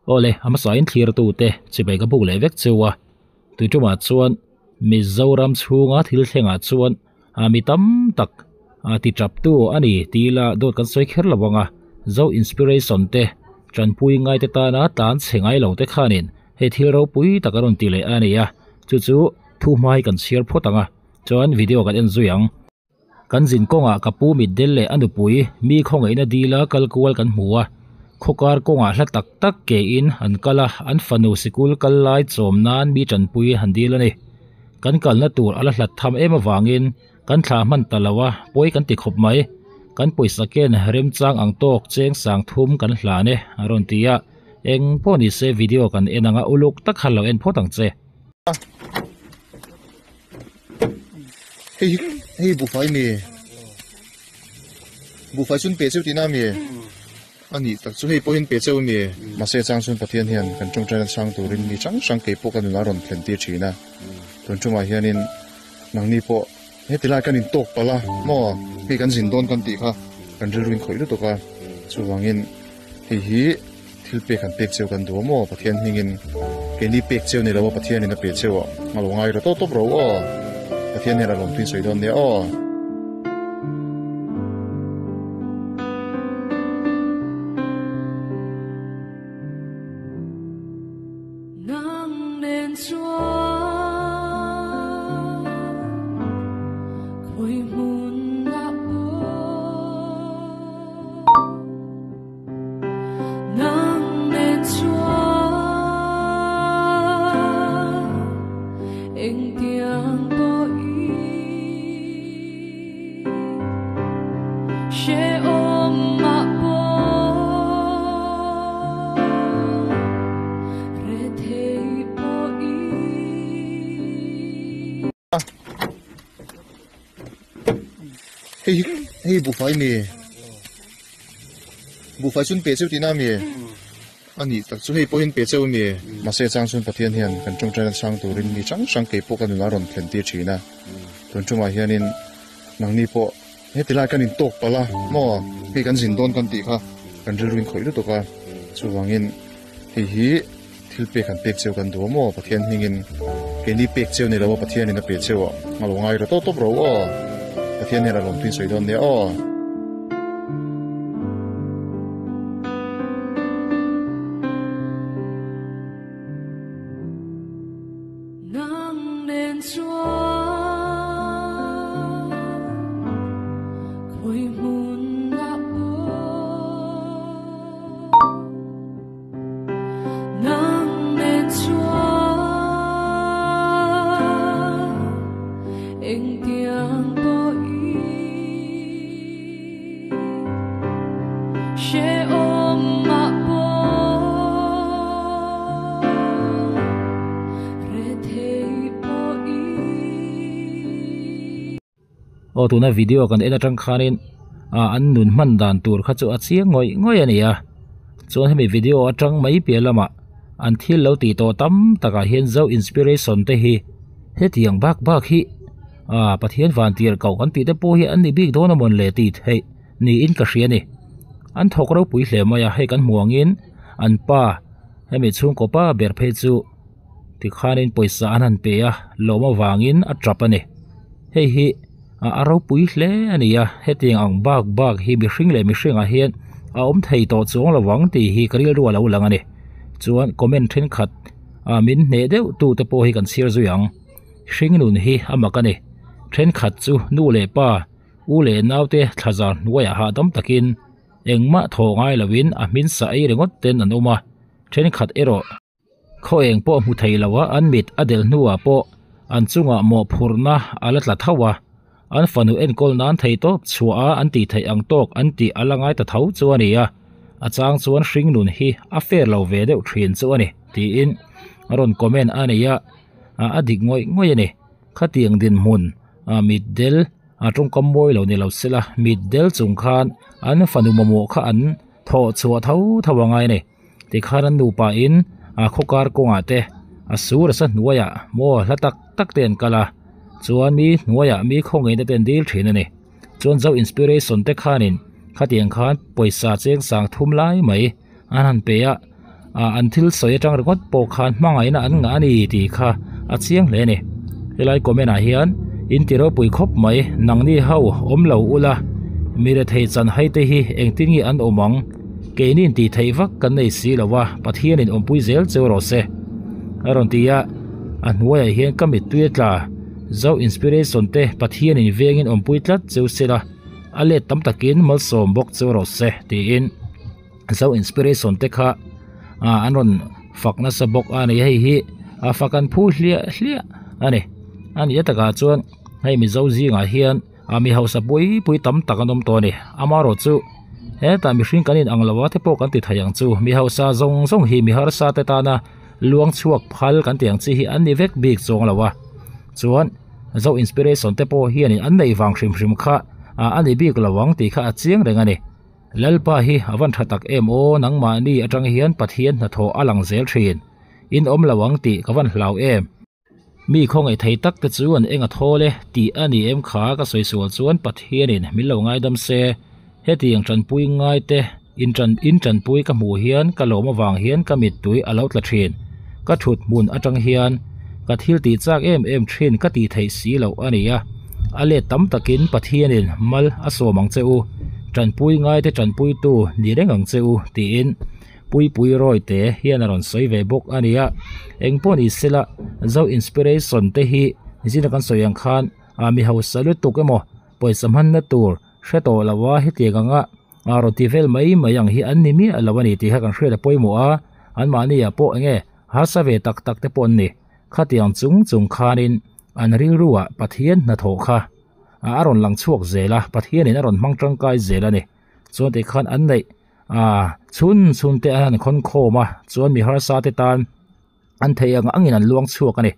Awle, a hmasain thlirtute chibai ka buk leh vek cheu a, tuiṭumah chuan Mizoram chhunga thil thlengah chuan mi tam tak ti ṭaptu a ni tih ila dawt kan sawi kher lo ang a, Zo Inspiration te ṭanpui ngaite tana tlan chhe ngai lo te khanin hei thil ropui tak a rawn ti leh a ni a, chu chu thu hmai kan chhiar phawt ang a, chuan video kan en zui ang. Kan zin kawngah ka pu mitdel leh a nupui mi khawngaihna dila kal kual kan hmu a, khawkar kawngah hla tak tak kein an kal a, an fanu sikul kal lai chawm nan mi tanpui han dil a ni. Kan kalna tur a la hlat tham em avangin kan thlah hman ta lo a, pawi kan ti khawp mai. Kan pawisa ken remchang ang tawk cheng sang thum kan hlan e, a rawn ti a. Eng pawh ni se video kan en anga uluk tak khan lo en phawt ang che. Hei hi hei buhfai mi buhfai chun pe cheu tihna ami a nih tak chu hei pawhin pe cheu ami mahse chang chuan Pathian hian kan tawngtaina chhang turin mi hrang hrang kei pawh ka nunah a rawn thlen tir thin a tun tumah hianin nangni pawh heti lai kan intawk palh a maw hei kan zin dawn kan tih kha kan rilru in khawih lutuk a chuvangin hei hi. Thil pek han pek cheu kan duh a maw? Pathian hmingin keini pek cheu ni lo a, Pathianin a pe cheu a, a lo ngai ro tawp tawp ro aw. Pathian hian a lawm tuin sawi dawn nia aw. Nang nen chuan khawi hmun ah pawh. Nang nen chuan engtiang pawhin hrehawm ah pawh rethei pawhin. Hei hi hei buhfai mi buhfai chun pe cheu tihna ami a nih tak chu hei pawhin pe cheu ami mahse chang chuan Pathian hian kan tawngtaina chhang turin mi hrang hrang kei pawh ka nunah a rawn thlen tir thin a tun tumah hianin nangni pawh heti lai kan intawk palh a maw hei kan zin dawn kan tih kha kan rilru in khawih lutuk a chuvangin hei hi. Thil pek han pek cheu kan duh a maw? Pathian hmingin keini pek cheu ni lo a, Pathianin a pe cheu a, a lo ngai ro tawp tawp ro aw. Pathian hian a lawm tuin sawi dawn nia aw. Nang nen chuan khawi hmun ah pawh. Nang nen chuan engtiang pawhin hrehawm ah pawh rethei pawhin. Aw tuna video kan en atang khanin ah an nun hman dan tur kha chu a chiang ngawih ngawih a ni a chuan hemi video atang mai piah lamah an thil lo tih tawh tam takah hian zo inspiration te hi hetiang bak bak hi ah Pathian van tir koh kan tih te pawh hi an ni bik dawn amawn le tih theih niin ka hria a ni an thawk ropui hle mai a hei kan hmuh angin an pa hemi chhungkaw pa ber phei chu. Tikhanin pawisa an han pe a, lawm avangin a tap a ni. Hei hi a ropui hle a ni a, hetiang ang bak bak hi mihring leh mihringah hian a awm thei tawh chuang lo vang tih hi ka rilru a lo lang a ni. Chuan comment thenkhat ah min hneh deuh tu te pawh hi kan chhiar zui ang. Hring nun hi a mak a ni. Thenkhat chu nu leh pa, u leh naute thlazar hnuaiah hahdam takin engmah thaw ngai lovin a hmin sa ei ringawt ten an awm a, thenkhat erawh. Khaw eng pawh hmu thei lo a, an mit a del hnuah pawh an chungah mawhphurhna a la tla tho a, an fanu enkawl nan thei tawp chhuah a an tih theih ang tawk an tih a la ngai ta tho chu a ni a, a chang chuan hringnun hi a fair lo ve deuh thin chu a ni tiin a rawn comment a nei a, a dik ngawih ngawih a ni. Khatiang dinhmun mit del a tawngkam mawi lo ni lo sela mit del chung khan an fanu mamawh kha an thawh chhuah tho tho a ngai a ni. Tikhan an nupa in a khawkar kawngah te a sur a sa hnuaiah maw hla tak tak te an kal a chuan mi hnuaiah mi khawngaihna te an dil thin a ni chuan zo inspiration te khanin khatiang khan pawisa cheng sang thum lai mai an han pe a. An thil sawi atang ringawt pawh khan hmangaihna an ngah a ni tih kha a chiang hle a ni. Helai comment ah hian in ti ropui khawp mai nangni ho awm lo ula mi rethei chan hai te hi engtin nge an awm ang keini in tih theih vak kan nei si lo a Pathian in awmpui zel cheu rawh se a rawn ti a a hnuaiah hian ka mittui a tla zo inspiration te Pathian in vengin awmpui tlat cheu sela a let tam takin malsawm bawk cheu rawh se tiin. Zo inspiration te kha ah an rawn fak nasa bawk a ni hei hi a fak an phu hliah hliah a ni a nih takah chuan hei mizo zingah hian ah mi hausa pui pui tam tak an awm tawh a ni amaherawh chu hetah mihring kan in ang lo a te pawh kan ti thei ang chu mi hausa zawng zawng hi mi harsa te tana luang chhuak phal kan tih ang chi hi an ni vek bik chuang lo a chuan zo inspiration te pawh hianin an neih vang hrim hrim kha ah a ni bik lo ang tih kha a chiang reng a ni. Lalpa hi a van tha tak em aw nangmahni atang hian Pathian hnathawh a lang zel thin. In awm lo ang tih ka van hlau em. Mi khawngaih thei tak te chu an eng a thawl e tih a ni em kha ka sawi sual chuan Pathianin min lo ngaidam se. Hetiang tanpui ngai te in tan in tanpui ka hmuh hian ka lawm avang hian ka mittui a lo tla thin. Ka thut hmun atang hian ka thil tih chak em em thin ka tih theih si loh a ni a. A let tam takin Pathianin mal a sawm ang che u, tanpui ngaite tanpuitu ni reng ang che u tiin Puipui Rawite hian a rawn sawi ve bawk a ni a. Eng pawh ni sela Zo Inspiration te hi zina kan sawi ang khan ah mi hausa lutuk emaw pawisa hmanna tur hre tawh lo a hetiang anga ah rawn ti vel mai mai ang hi an ni miah lo a ni tih kha kan hriat a pawimawh a, anmahni ah pawh enge harsa ve tak tak te pawh an ni. Khatiang chung chung khanin an rilruah Pathian hnathawh kha a rawn lang chhuak zel a, Pathianin a rawn hmang tangkai zel a ni. Chuan tikhan an neih chhun chhun te an han khawn khawm a, chuan mi harsa te tan an theih ang angin an luang chhuak a ni.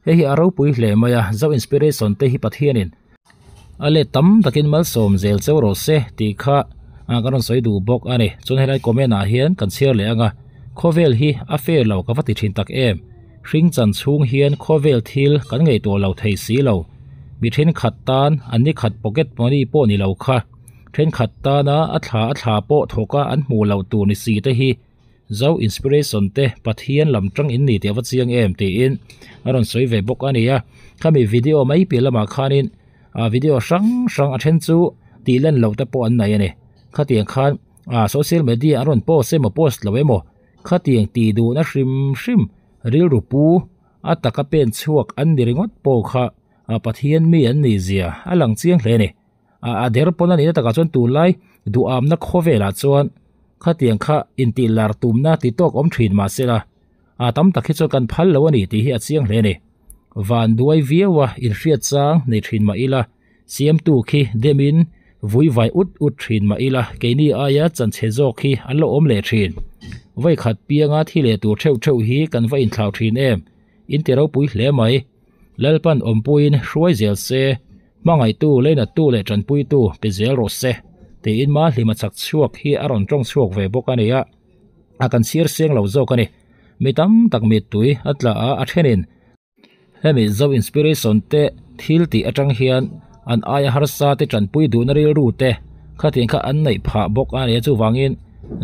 Hei hi a ropui hle mai a, Zo Inspiration te hi Pathianin a let tam takin malsawm zel cheu rawh se tih kha kan rawn sawi duh bawk a ni. Chuan helai comment ah hian kan chhiar leh ang a, khawvel hi a fair lo ka va ti thin tak em. Hring chan chhung hian khawvel thil kan ngaihtuah lo thei si lo. Mi thenkhat tan an ni khat pocket money pawh ni lo kha. Thenkhat tana a thla a thla pawh thawka an hmuh loh tur ni si te hi Zo Inspiration te Pathian lam tang in ni tih a va chiang em tiin a rawn sawi ve bawk a ni a. Khami video mai piah lamah khanin ah video hrang hrang a then chu tih lan loh te pawh an nei a ni. Khatiang khan ah social media an rawn post emaw post lo emaw Khatiang tih duhna hrim hrim rilru pu a taka pen chhuak an ni ringawt pawh kha Pathian mi an nih zia a lang chiang hle a ni. A der pawn a nihna takah chuan tunlai duhamna khawvelah chuan khatiang kha intih lar tumna ti tawk awm thin mah sela a tam tak hi chuan kan phal lo a ni tih hi a chiang hle a ni. Van duai viau a inhriat chang nei thin mah ila Siamtu khi demin vui vai ut ut thin mah ila keini aia chanchhe zawk hi an lo awm leh thin. Vawi khat pianga thi leh tur theuh theuh hi kan va inthlau thin em? In ti ropui hle mai. Lalpan awmpuiin hruai zel se, hmangaihtu, leinattu leh tanpuitu pe zel rawh se tiin Mahlima chak chhuak hi a rawn tawng chhuak ve bawk a ni a, a kan chhir seng lo zawk a ni. Mi tam tak mittui a tla a, a thenin Hemi Zo Inspiration te thil tih atang hian an aia harsa te tanpui duhna rilru te khatiang kha an neih phah bawk a ni a chuvangin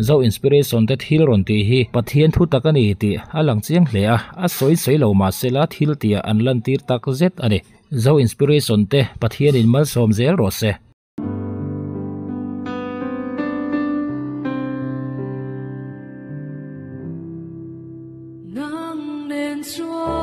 Zo Inspiration te thil rawn tih hi Pathian thu tak a ni tih a lang chiang hle a, a sawi sawi lo mahsela thil tihah an lantir tak zet a ni. Zo Inspiration te Pathianin malsawm zel rawh se. Nang nen chuan.